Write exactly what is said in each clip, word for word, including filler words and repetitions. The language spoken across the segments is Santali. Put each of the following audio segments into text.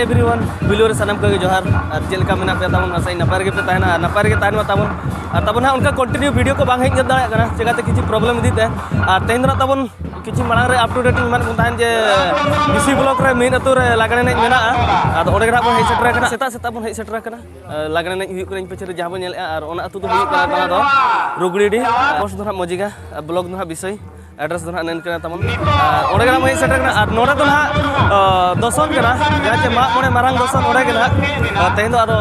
Everyone, ᱯᱩᱭᱞᱩ ᱨᱮ ᱥᱟᱱᱟᱢ ᱠᱚᱜᱮ ᱡᱚᱦᱟᱨ᱾ ᱟᱨ ᱪᱮᱫ ᱞᱮᱠᱟ ᱢᱮᱱᱟᱜ ᱯᱮᱭᱟ ᱛᱟᱵᱚᱱ? ᱟᱥᱟᱭᱟᱹᱧ ᱱᱟᱯᱟᱭ ᱨᱮᱜᱮ ᱯᱮ ᱛᱟᱦᱮᱱᱟ ᱟᱨ ᱱᱟᱯᱟᱭ ᱨᱮᱜᱮ ᱛᱟᱦᱮᱱ ᱢᱟ ᱛᱟᱵᱚᱱ᱾ ᱟᱨ ᱛᱟᱵᱚᱱ ᱦᱟᱸᱜ ᱚᱱᱠᱟ continue video ᱠᱚ ᱵᱟᱝ ᱦᱮᱡ ᱧᱚᱜ ᱫᱟᱲᱮᱭᱟᱜ ᱠᱟᱱᱟ, ᱪᱮᱠᱟᱛᱮ ᱠᱤᱪᱷᱩ problem ᱤᱫᱤ ᱛᱮ᱾ ᱟᱨ ᱛᱮᱦᱮᱧ ᱫᱚ ᱱᱟᱜ ᱛᱟᱵᱚᱱ ᱠᱤᱪᱷᱩ ᱢᱟᱲᱟᱝ ᱨᱮ up to date ᱮᱢᱟᱫ ᱵᱚᱱ ᱛᱟᱦᱮᱱ ᱡᱮ ᱵᱤᱥᱤ block ᱨᱮ ᱢᱤᱫ ᱟᱹᱛᱩ ᱨᱮ ᱞᱟᱜᱽᱬᱮ ᱮᱱᱮᱡ ᱢᱮᱱᱟᱜᱼᱟ᱾ ᱟᱫᱚ ᱚᱸᱰᱮ ᱜᱮ ᱱᱟᱜ ᱵᱚᱱ ᱦᱮᱡ ᱥᱮᱴᱮᱨ ᱟᱠᱟᱱᱟ, ᱥᱮᱛᱟᱜ ᱥᱮᱛᱟᱜ ᱵᱚᱱ ᱦᱮᱡ ᱥᱮᱴᱮᱨ ᱟᱠᱟᱱᱟ᱾ ᱞᱟᱜᱽᱬᱮ ᱮᱱᱮᱡ ᱦᱩᱭᱩᱜ ᱠᱟᱱᱟ ᱤᱧ ᱯᱟᱪᱷᱮ ᱨᱮ ᱡᱟᱦᱟᱸ ᱵᱚᱱ ᱧᱮᱞᱮᱫᱼᱟ, ᱟᱨ ᱚᱱᱟ ᱟᱹᱛᱩ ᱫᱚ ᱦᱩᱭᱩᱜ ᱠᱟᱱᱟ ᱛᱟᱞᱟ ᱫᱚ ᱨᱩᱜᱽᱲᱤᱰᱤ᱾ Post ᱫᱚ ᱱᱟᱜ ᱢᱚᱡᱤᱜᱟ, block ᱫᱚ ᱱᱟᱜ ᱵᱤᱥᱚᱭ, address ᱫᱚ ᱱᱟᱜ ᱱᱮᱱ ᱠᱟᱱᱟ ᱛᱟᱵᱚᱱ᱾ ᱟᱨ ᱚᱸᱰᱮ ᱜᱮ ᱱᱟᱜ ᱵᱚᱱ ᱦᱮᱡ ᱥᱮᱴᱮᱨ ᱟᱠᱟᱱᱟ᱾ ᱟᱨ ᱱᱚᱰᱮ ᱫᱚ ᱱᱟᱜ, ᱟ, ᱫᱚᱥᱚᱱ ᱠᱟᱱᱟ, ᱡᱟᱦᱟᱸ ᱪᱮ ᱢᱟᱜ ᱢᱚᱬᱮ ᱢᱟᱨᱟᱝ ᱫᱚᱥᱚᱱ ᱚᱸᱰᱮ ᱜᱮ ᱱᱟᱜ᱾ ᱟ, ᱛᱮᱦᱮᱧ ᱫᱚ ᱟᱫᱚ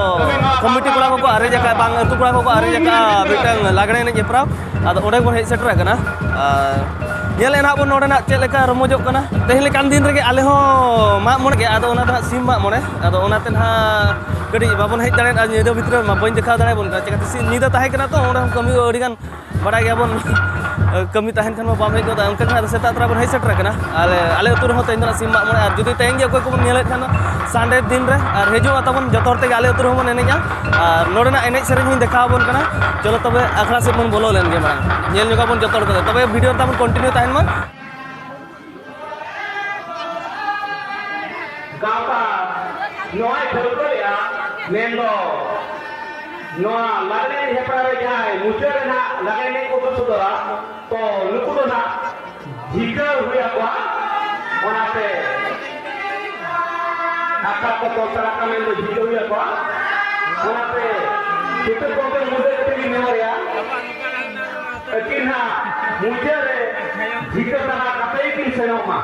ᱠᱚᱢᱤᱴᱤ ᱠᱚᱲᱟ ᱠᱚᱠᱚ arrange ᱟᱠᱟᱫ, ᱵᱟᱝ ᱟᱹᱛᱩ ᱠᱚᱲᱟ ᱠᱚᱠᱚ arrange ᱟᱠᱟᱫ ᱢᱤᱫᱴᱟᱝ ᱞᱟᱜᱽᱬᱮ ᱮᱱᱮᱡ ᱦᱮᱯᱨᱟᱣ᱾ ᱟᱫᱚ ᱚᱸᱰᱮ ᱵᱚᱱ ᱦᱮᱡ ᱥᱮᱴᱮᱨ ᱟᱠᱟᱱᱟ᱾ ᱟᱨ ᱧᱮᱞᱮᱫ ᱱᱟᱜ ᱵᱚᱱ ᱱᱚᱰᱮ ᱱᱟᱜ ᱪᱮᱫ ᱞᱮᱠᱟ ᱨᱚᱢᱚᱡᱚᱜ ᱠᱟᱱᱟ᱾ ᱛᱮᱦᱮᱧ ᱞᱮᱠᱟᱱ ᱫᱤᱱ ᱨᱮᱜᱮ ᱟᱞᱮ ᱦᱚᱸ ᱢᱟᱜ ᱢᱚᱬᱮ ᱜᱮ, ᱟᱫᱚ ᱚᱱᱟ ᱫᱚ ᱦᱟᱸᱜ ᱥᱤᱢ ᱢᱟᱜ ᱢᱚᱬᱮ, ᱟᱫᱚ ᱚᱱᱟᱛᱮ ᱱᱟᱜ ᱠᱟᱹᱴᱤᱡ ᱵᱟᱵᱚᱱ ᱦᱮᱡ ᱫᱟᱲᱮᱭᱟᱫᱟ ᱧᱤᱫᱟᱹ ᱵᱷᱤᱛᱨᱤ ᱨᱮ, ᱢᱟ ᱵᱟᱹᱧ ᱫᱮᱠᱷᱟᱣ ᱫᱟᱲᱮᱭᱟᱵᱚᱱ ᱠᱟᱱᱟ, ᱪᱮᱠᱟᱛᱮ ᱥᱤ-, ᱧᱤᱫᱟᱹ ᱛᱟᱦᱮᱸ ᱠᱟᱱᱟ ᱛᱚ, ᱚᱸᱰᱮ ᱦᱚᱸ ᱠᱟᱹᱢᱤ ᱟᱹᱰᱤ ᱜᱟᱱ ᱵᱟᱲᱟᱭ ᱜᱮᱭᱟᱵᱚᱱ᱾ ᱠᱟᱹᱢᱤ ᱛᱟᱦᱮᱱ ᱠᱷᱟᱱ ᱢᱟ ᱵᱟᱢ ᱦᱮᱡ ᱜᱚᱫᱟ, ᱚᱱᱠᱟ ᱜᱮ ᱱᱟᱜ ᱥᱮᱛᱟᱜ ᱛᱚᱨᱟ ᱵᱚᱱ ᱦᱮᱡ ᱥᱮᱴᱮᱨ ᱟᱠᱟᱱᱟ᱾ ᱟᱞᱮ, ᱟᱞᱮ ᱟᱹᱛᱩ ᱨᱮᱦᱚᱸ ᱛᱮᱦᱮᱧ ᱫᱚ ᱱᱟᱜ ᱥᱤᱢ ᱢᱟᱜ ᱢᱚᱬᱮ, ᱟᱨ ᱡᱩᱫᱤ ᱛᱮᱦᱮᱧ ᱜᱮ ᱚᱠᱚᱭ ᱠᱚᱵᱚᱱ ᱧᱮᱞᱮᱫ ᱠᱷᱟᱱ ᱫᱚ Sunday ᱫᱤᱱ ᱨᱮ, ᱟᱨ ᱦᱤᱡᱩᱜ ᱢᱟ ᱛᱟᱵᱚᱱ ᱡᱚᱛᱚ ᱦᱚᱲ ᱛᱮᱜᱮ ᱟᱞᱮ ᱟᱹᱛᱩ ᱨᱮᱦᱚᱸ ᱵᱚᱱ ᱮᱱᱮᱡᱼᱟ᱾ ᱟᱨ ᱱᱚᱰᱮᱱᱟᱜ ᱮᱱᱮᱡ ᱥᱮᱨᱮᱧ ᱦᱚᱸᱧ ᱫᱮᱠᱷᱟᱣ ᱟᱵᱚᱱ ᱠᱟᱱᱟ᱾ ᱪᱚᱞᱚ ᱛᱚᱵᱮ ᱟᱠᱷᱲᱟ ᱥᱮᱫ ᱵᱚᱱ ᱵᱚᱞᱚ ᱞᱮᱱ ᱜᱮ ᱢᱟᱲᱟᱝ, ᱧᱮᱞ ᱧᱚᱜᱟᱵᱚᱱ ᱡᱚᱛᱚ ᱦᱚᱲ ᱠᱚᱫᱚ, ᱛᱚᱵᱮ video ᱨᱮ ᱛᱟᱵᱚᱱ continue ᱛᱟᱦᱮᱱ ᱢᱟ᱾ ᱜᱟᱶᱛᱟ ᱱᱚᱣᱟᱭ ᱴᱷᱟᱹᱣᱠᱟᱹ ᱞᱮᱫᱼᱟ, ᱢᱮᱱᱫᱚ ᱱᱚᱣᱟ ᱞᱟᱜᱽᱬᱮ ᱮᱱᱮᱡ ᱦᱮᱯᱨᱟᱣ ᱨᱮ ᱡᱟᱦᱟᱸᱭ ᱢᱩᱪᱟᱹᱫ ᱨᱮ ᱱᱟᱜ ᱞᱟᱜᱽᱬᱮ ᱮᱱᱮᱡ ᱠᱚ ᱩᱫᱩᱜ ᱥᱚᱫᱚᱨᱟ, ᱛᱚ ᱱᱩᱠᱩ ᱫᱚ ᱱᱟᱜ ᱡᱤᱛᱠᱟᱹᱨ ᱦᱩᱭ ᱟᱠᱚᱣᱟ᱾ ᱚᱱᱟᱛᱮ ᱟᱠᱷᱲᱟ ᱠᱚ ᱛᱚᱞ ᱛᱟᱲᱟ ᱠᱟᱜ ᱢᱮᱱᱫᱚ ᱡᱤᱛᱠᱟᱹᱨ ᱦᱩᱭ ᱟᱠᱚᱣᱟ᱾ ᱚᱱᱟᱛᱮ ᱥᱤᱛᱩ ᱜᱚᱢᱠᱮ ᱢᱩᱪᱟᱹᱫ ᱠᱟᱛᱮ ᱜᱮ ᱱᱮᱦᱚᱨᱮᱭᱟ, ᱟᱹᱠᱤᱱ ᱦᱟᱸᱜ ᱢᱩᱪᱟᱹᱫ ᱨᱮ ᱡᱤᱛᱠᱟᱹᱨ ᱛᱟᱲᱟ ᱠᱟᱛᱮ ᱜᱮᱠᱤᱱ ᱥᱮᱱᱚᱜ ᱢᱟ᱾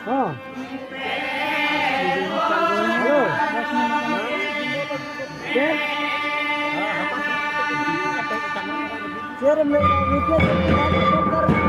ᱦᱮᱸ᱾ ᱦᱮᱞᱳ᱾ ᱪᱮᱫ? ᱪᱮᱫ ᱮᱢ ᱞᱟᱹᱭᱫᱟ? ᱨᱩᱯᱤᱭᱟ ᱪᱮᱫ ᱮᱢ ᱞᱟᱹᱭᱫᱟ?